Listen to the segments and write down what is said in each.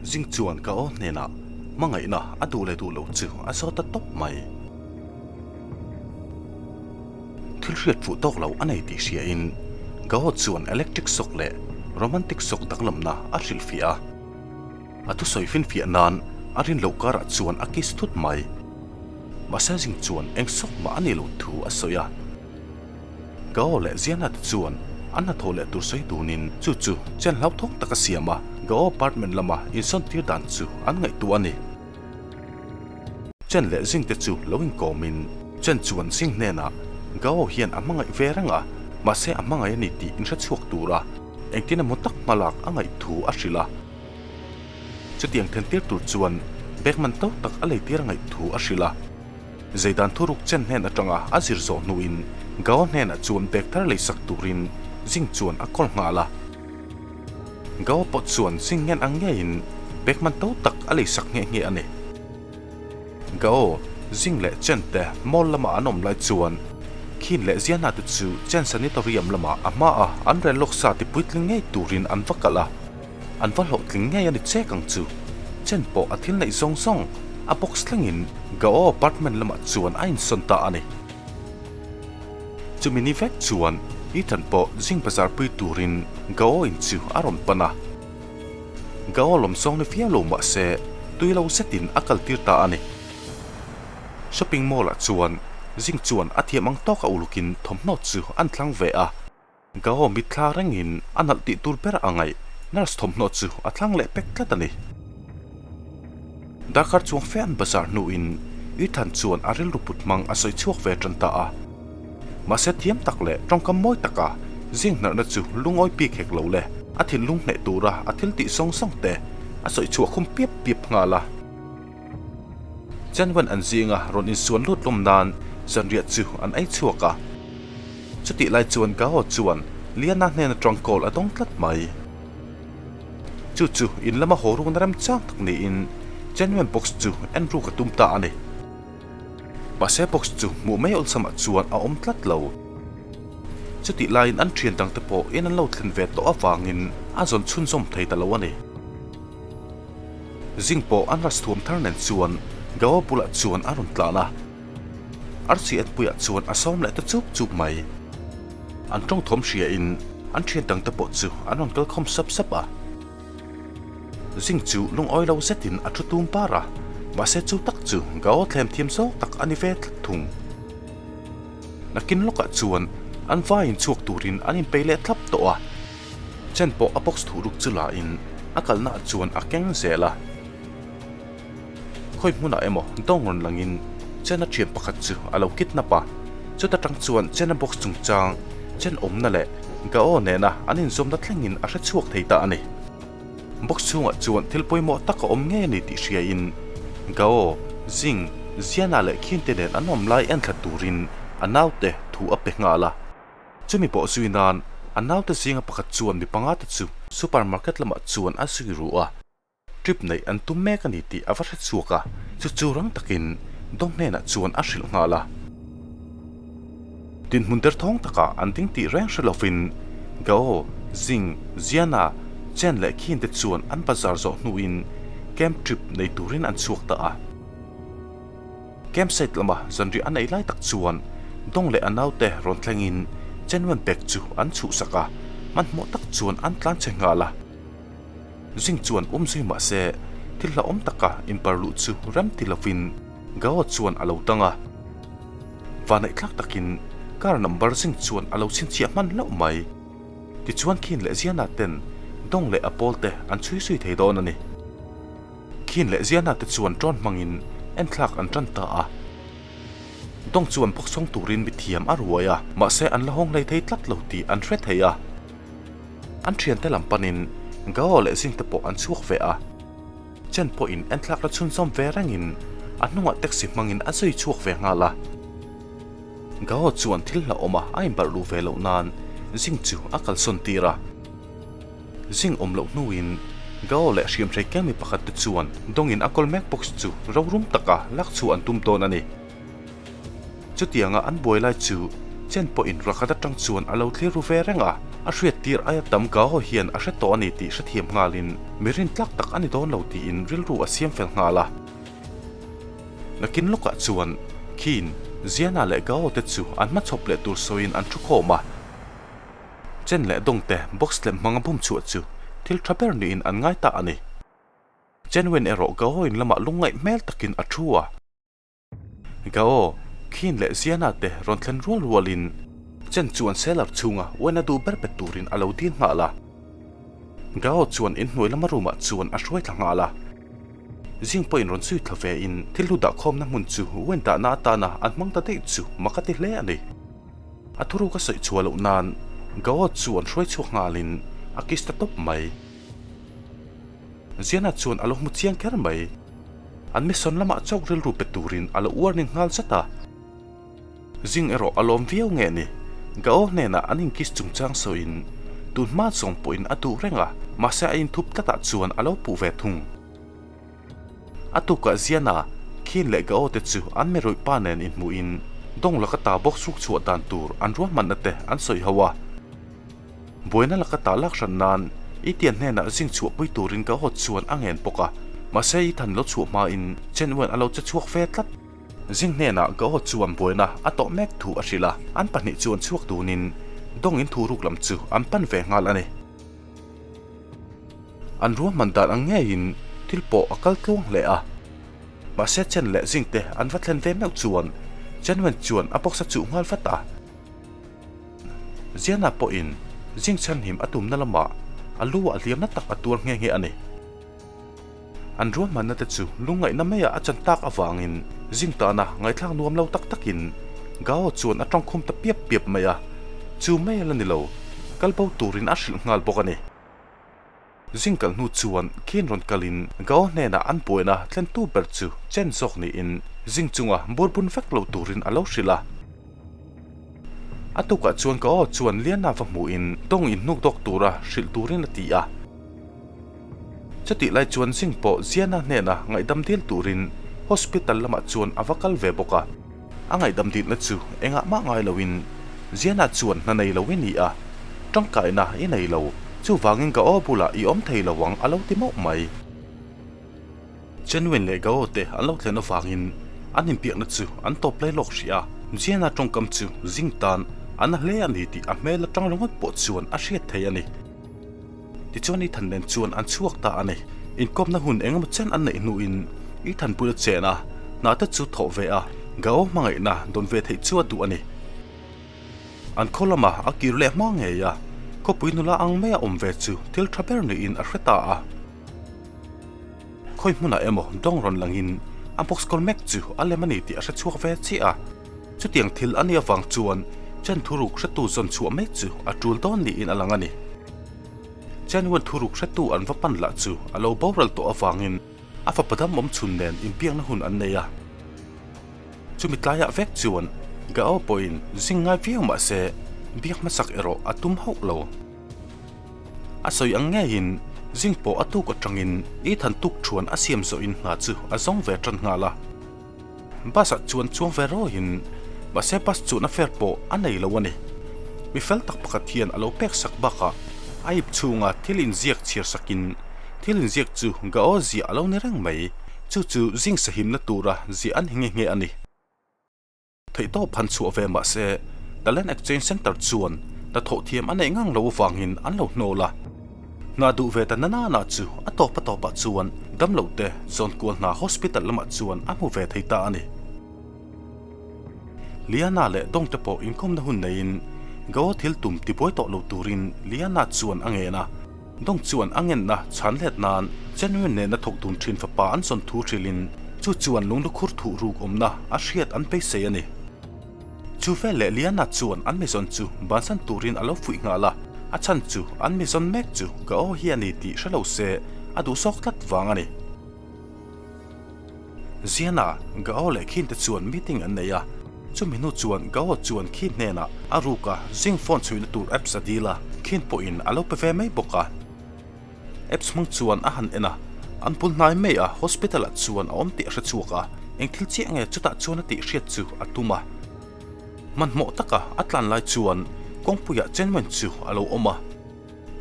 Zing chuan ka aw hnenah hmangaihna a duh leh duh lo chu a zawt ta tawp mai. Thil hriat fuh tawk lo a nei tih hriain Gao chuan electric shock leh romantic shock danglamna a hrilhfiah a. A thusawi finfiah nan a rin loh karah chuan a kiss thut mai. Mahse zing chuan eng shock mah a nih loh thu a sawi a. Gao leh Ziana te chuan an hnathawh leh tur sawi dunin chu chu chen hlauthawng tak a siam a, Gao apartment lama insawn tir dan chu an ngaihtuah a ni. Chen leh Zing te chu lo inkawmin Chen chuan Zing hnenah Gao hian a hmangaih ve reng a, mahse a hmangaih a ni tih inhre chhuak tura engtin emaw tak hmalak a ngaih thu a hrilh a. Chutiang thentir tur chuan bag man to tak a leitir a ngaih thu a hrilh a. Zeidan thuruk Chen hnen atanga a zir zawh hnuin Gao hnenah chuan bag thar leisak turin Zing chuan a call nghal a. Gao pawh chuan Zing ngen ang ngeiin bag man to tak a leisak nghe nghe a ni. Gao, Zing leh Chen te mall lama an awm lai chuan Khin leh Ziana te chu Chen Sanitorium lamah a hmaa an rel lawk sa ti puitling ngei turin an va kalh a. An va hlawhtling ngei a ni chek ang chu. Chen pawh a thil neih zawng zawng a box thlengin Gao apartment lamah chuan a insawn ta a ni. Chumi ni vek chuan Ethan pawh zing bazar pui turin Gao in chu a rawn pan a. Gao lawm zawng ni viau lo mah se tui lo zetin a kal tir ta a ni. Shopping mall ah chuan zing chuan a thiam ang tawk a ulukin thawmhnaw chu an thlang ve a. Gao mitthla rengin a nalh tih tur ber a ngaih, nurse thawmhnaw chu a thlang leh pek tlat a ni. Darkar chuang fe an bazar hnuin Ethan chuan a rilru put hmang a sawi chhuak ve tan ta a. Mahse thiam tak leh tawngkam mawi taka zing hnarhna chu lungawi bik hek lo le, a thinlung hneh tura a thil tih zawng zawng te a sawi chhuah khum piap piap nghal a. Chen-wen an zinga rawn insuan lut lawm nan zanriah chu an ei chhuak a. Chutih lai chuan Gao chuan Liana hnena tawng call a dawng tlat mai. Chu chu in lama haw rukna remchang tak niin Chen-wen box chu en ruk a tum ta a ni. Mahse box chu hmuh mai awlsamah chuan a awm tlat lo. Chutih laiin an thian dangte pawh in an lo thlen ve tawh avangin a zawn chhunzawm thei ta lo a ni. Zing pawh an ras thuam thar nen chuan Gao bulah chuan a rawn tlan a. Arsi enpuiah chuan a sawm leh ta chup chup mai. An tawng thawm hria in an thian dangte pawh chu an rawn kal khawm sap sap a. Zing chu lungawi lo zetin a thu tum par a, mahse chu tak chu Gao thlem thiam zawk tak a ni ve tlat thung. Nakin lawkah chuan an vaiin chhuak turin an inpeih leh thlap tawh a. Chen pawh a box thuh ruk chu la in a kalna ah chuan a keng zel a. Khawi hmunah emaw dawng rawn langin Chen a thian pakhat chu a lo kidnap a, chuta tang chuan Chen a box chungchang Chen awmna leh Gao nena an inzawmna thlengin a hre chhuak thei ta a ni. Box chhungah chuan thil pawimawh tak a awm ngei a ni tih hriain Gao, Jing, Ziana leh Khinte nen an awm lai enthla turin a naute thu a pe nghal a. Chumi pawh zui nan a naute zinga pakhat chuan mi panga te chu supermarket lamah chuan a zui ru a, trip neih an tum mek a ni tih a va hre chhuak a, chu chu rang takin Dawng hnenah chuan a hrilh nghal a. Dinhmun derthawng takah an ding tih reng hre lovin Gao, Jing, Ziana, Chen leh Khin te chuan an bazar zawh hnuin camp trip nei turin an chhuak ta a. Campsite lama zanriah an ei lai tak chuan Dawng leh a naute rawn thlengin Chenwen bag chu an chhuhsak a, hmanhmawh tak chuan an tlan che nghal a. Zing chuan um zui mah se thil hlauhawm taka inpar luh chu rem ti lovin Gao chuan a lo dang a. Vanaihthlak takin car number Zing chuan a lo chhinchhiah hman hlauh mai. Tichuan Khin leh Ziana ten Dawng leh a pawlte an chhui zui thei dawn a ni. Khin leh Ziana te chuan ṭawn hmangin enthlak an ṭan ta a. Dawng chuan bawk sawng turin mithiam a ruai a, mahse an la hawng hlei thei tlat lo tih an hre thei a. An ṭhiante lam panin Gao leh Zing te pawh an chhuak ve a. Chen pawhin enthlak la chhunzawm ve rengin a hnungah taxi hmangin a zui chhuak ve nghal a. Gao chuan thil hlauhawm a a inbarh luh ve loh nan Zing chu a kalsawn tir a. Zing awm loh hnuin Gao leh hriamhrei keng mi pakhat te chuan dawngin a kawl mek box chu rorum taka lak chhuah an tum dawn a ni. Chutianga an buai lai chu Chen pawhin rakhat atang chuan a lo thlir ru ve reng a. A hriattir aia tam Gao hian a hre tawh a ni tih hrethiam nghalin mi rintlak tak a ni dawn lo tiin rilru a siam fel nghal a. Nakin lawkah chuan Qin, Ziana leh Gao te chu an hmachhawp leh tur sawiin an thu khawm a. Chen leh Dong te box tlem hmanga bum chhuah chu thil tha ber niin an ngai ta a ni. Chen Wen erawh Gao in lamah lungngaih hmel takin a thu a. Gao, Khin leh Ziana te rawn thlen rual rualin Chen chuan cellar chhunga uaina duh ber pe turin a lo dil nghal a. Gao chuan inhnuai lama room ah chuan a hruai thla nghal a. Zing pawhin rawn zui thla ve in thil hlu dahkhawmna hmun chu uain dahna atana an hmang ta daih chu mak a ti hle a ni. A thuruk a sawi chhuah loh nan Gao chuan hruai chhuak nghalin a kiss ta tawp mai. Ziana chuan a lo hmu chiang kher mai. An mission lamah chauh rilru pe turin a lo warning nghal zat a. Zing erawh a lawm viau nge ni? Gao hnenah an inkiss chungchang sawiin tun hma zawng pawhin a duh reng a, mahse a inthup tlatah chuan a lo puh ve thung. A tukah Ziana, Khin leh Gao te chu an miruih pa nen inhmuhin dawng laka ta bawk suk chhuah dan tur an ruahmanna te an sawi ho a. Buaina laka ta lak hran nan i tian hnenah zing chhuahpui turin ka awt chuan a ngen bawk a, mahse i than lo chhuah hmain Chen Wen a lo che chhuak ve tlat. Zing hnenah ka awt chuan buaina a tawh mek thu a hrilh a, an pahnih chuan chhuak dunin dawng in thu ruk lam chu an pan ve nghal a ni. An ruahman dan ang ngeiin thil pawh a kal tluang hle a, mahse Chen leh Zing te an va thlen ve meuh chuan Chen Wen chuan a box a chuh nghal vat a. Ziana pawhin zing chhanhim a tumna lamah a lu ah hliamna tak a tuar nghe nghe a ni. An ruahmanna te chu lungngaihna maiah a chan tak avangin zing tana ngaihthlak nuam lo tak takin Gao chuan a tawngkhum ta piap piap mai a, chu mai a la ni lo, kal bo turin a hrilh nghal bawk a ni. Zing kal hnu chuan Khin rawn kalin Gao hnenah an buaina thlentu ber chu Chen zawk niin zing chunga burbun vek lo turin a lo hrilh a. A tukah chuan Gao chuan Liana va hmuhin tawng inhnuk dawk tura hrilh turin a ti a. Chutih lai chuan Zing pawh Ziana hnena ngaihdam dil turin hospital lamah chuan a va kal ve bawk a. A ngaihdam dilna chu engah mah ngai loin Ziana chuan hna nei lo i ni a, tangkaina i nei lo, chuvangin Gao bulah i awm thei lo ang a lo ti mauh mai. Chenwen leh Gao te an lo thlen avangin an inpiakna chu an tawp lai lawk hrih a, Ziana tawngkam chu zing tan a na hle a ni tih a hmel atang ringawt pawh chuan a hriat thei a ni. Tichuan Ethan nen chuan an chhuak ta a ni. Inkawmna hun engemaw chen an neih hnuin Ethan bula chen a, hna te chu thawh ve a, Gao hmangaihna dawn ve theih chu a duh a ni. An khaw lama a kir leh hma ngei a, khawpui nula ang maia awm ve chu thil tha ber niin a hre ta a. Khawi hmunah emaw dawng rawn langin a box kawl mek chu a lem a ni tih a hre chhuak ve chiah a. Chutiang thil a nih avang chuan Chen thuruk hretu zawn chhuah mai chu a tul dawn niin a lang a ni. Chen Wen thuruk hretu an va pan lah chu a lo boral tawh avangin a fapa dam awm chhun nen inbiakna hun an nei a. Chumi tlaiah vek chuan Gao pawhin zing ngai viau mah se biak hmasak erawh a tum hauh lo. A sawi ang ngeiin zing pawh a tuk atangin Ethan tuk thuan a siam zawhin hna chu a zawng ve tan nghal a. Bus ah chuan chuang ve rawiin mahse bus chuan a fare pawh a nei lo a ni. Mi fel tak pakhat hian a lo pek sak bakah a ip chhunga thil inziak chhiar sakin thil inziak chu Gao ziah a lo ni reng mai. Chu chu zing sahimna tura ziah a ni nghe nghe a ni. Theihtawp han chhuah ve mah se Talent Exchange Centre chuan hnathawh thiam a neih ngang lo avangin an lo hnawl a. Hna duh ve ta na nana chu a tawp a tawpah chuan damlo te zawn kual hna hospital lamah chuan a hmu ve thei ta a ni. Liana leh Dong te pawh inkawmna hun neiin Goa thil tum tibuai tawh lo turin Liana chuan a ngen a. Dong chuan a ngenna chhan let nan Chenwen nena thawk dun thin fapa an zawn thu hrilhin chu chuan lunglukhur thuh ruk awmna a hriat an beisei a ni. Chu veleh Liana chuan an mizawn chu bansan turin a lo fuih nghal a, a chhan chu an mizawn mek chu Gao hi a ni tih hre lo se a duh zawk tlat vang a ni. Ziana, Gao leh Khin te chuan meeting an nei a, chumi hnu chuan Gao chuan Khin hnenah a ruka zing phone chhuihna tur apps a dil a, Khin pawhin a lo pe ve mai bawk a. Apps hmang chuan a han en a, an bul hnai mai a hospital ah chuan a awm tih a hre chhuak a, eng thil chiah nge chutah chuan a tih hriat chu a tum a. Hmanhmawh taka a tlan lai chuan kawngpuiah Chen Wen chu a lo awm a.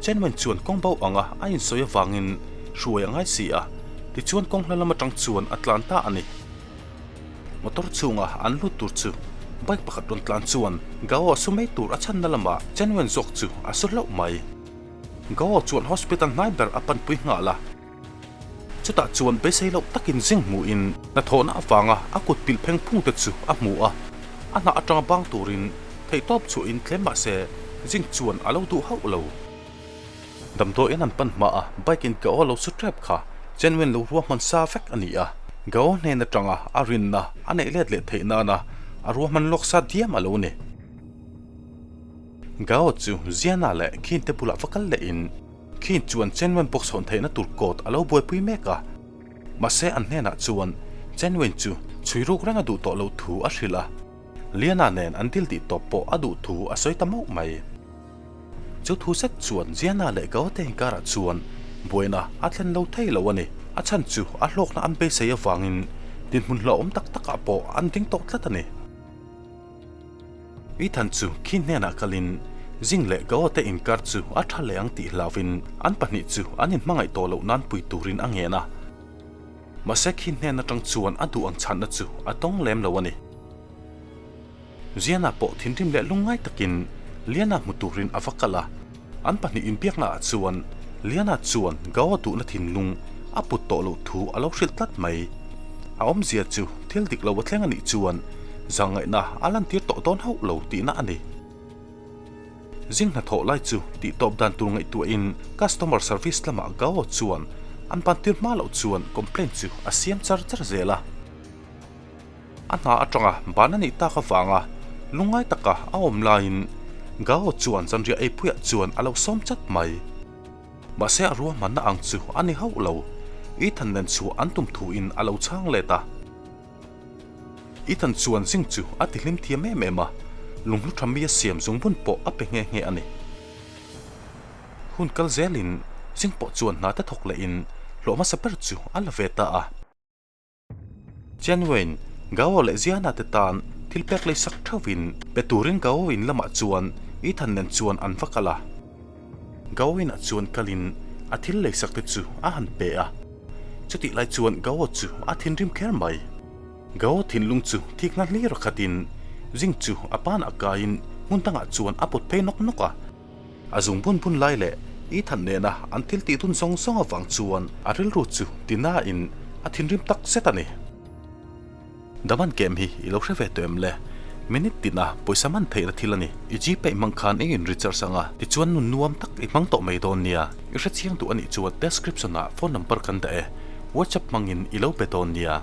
Chen Wen chuan kawng bo anga a insawi avangin hruai a ngai si a, tichuan kawng hla lam atang chuan a tlan ta a ni. Motor chhunga an lut tur chu bike pakhat rawn tlan chuan Gao a su mai tur a chhanna lamah Chen Wen zawk chu a su hlauh mai. Gao chuan hospital hnai ber a panpui nghal a. Chutah chuan beisei loh takin zing hmuhin hnathawhna avanga a kut pilh pheng phung te chu a hmu a, a hnah atanga bang turin theihtawp chhuahin tlem mah se zing chuan a lo duh hauh lo. Damdawiin an pan hma a, bike in Gao lo su tep kha Chen Wen lo ruahman sa vek a ni a, Gao hnen atanga a rinna a neih let leh theih nana a ruahman lawk sa diam a lo ni. Gao chu Ziana leh Khin te bulah va kal lehin Khin chuan Chen Wen pawh chhawn theihna tur kawt a lo buaipui mek a, mahse an hnenah chuan Chen Wen chu chhui ruk reng a duh tawh loh thu a hrilh a, Liana nen an thil tih tawp pawh a duh thu a sawi ta mauh mai. Chu thu zet chuan Ziana leh Gao te inkarah chuan buaina a thlen lo thei lo a ni. A chhan chu a hlawkna an beisei avangin dinhmun hlauhawm tak takah pawh an ding tawh tlat a ni. Ethan chu khi hnenah kalin Zing leh Gao te inkar chu a tha leh ang tih hlauvin an pahnih chu an inhmangaih tawh loh nan pui turin a ngen a. Mahse khi hnen atang chuan a duh ang chhanna chu a tawng lem lo a ni. Ziana pawh thinrim leh lungngai takin Liana hmu turin a va kal a, an pahnih inbiakna ah chuan Liana chuan Gao duhna thinlung a put tawh loh thu a lo hrilh tlat mai. A awmzia chu thil dik lo a thleng a nih chuan zahngaihna a lantir tawh dawn hauh lo tihna a ni. Zing hnathawh lai chu tih tawp dan tur ngaihtuahin customer service lamah Gao chuan an bantir hma loh chuan complaint chu a siam char char zel a. A hna atanga ban a nih tak avanga lungngai taka a awm laiin Gao chuan zanriah eipuiah chuan a lo sawm chat mai. Mahse a ruahmanna ang chu a ni hauh lo. Ethan nen chhuah an tum thuin a lo chhang let a. Ethan chuan zing chu a ti hlim thiam em em a, lunghlu tha mi a siam zungbun pawh a pe nghe nghe a ni. Hun kal zelin zing pawh chuan hna te thawk lehin hlawh hmasa ber chu a la ve ta a. Chen Wen, Gao leh Ziana te tan thil pek lei sak theuhin pe turin Gao in lamah chuan Ethan nen chuan an va kal a. Gao inah chuan kalin a thil lei sak te chu a han pe a. Chutih lai chuan Gao chu a thinrim kher mai. Gao thinlung chu thikna hlir a khatin Jing chu a panah kaiin hmun dangah chuan a pawt phei nawk nawk a. A zung bun bun lai leh Ethan nena an thil tih dun zawng zawng avang chuan a rilru chu tinain a thinrim tak zet a ni. Daman kem hi i lo hre ve tawh em le? Minute tina pawisa man theihna thil a ni. I Gpay hmang khan i inrecharge ang a, tichuan nun nuam tak i hmang tawh mai dawn nia. I hrechiang duh a nih chuan description ah phone number kan dah e. WhatsApp hmangin i lo be dawn nia.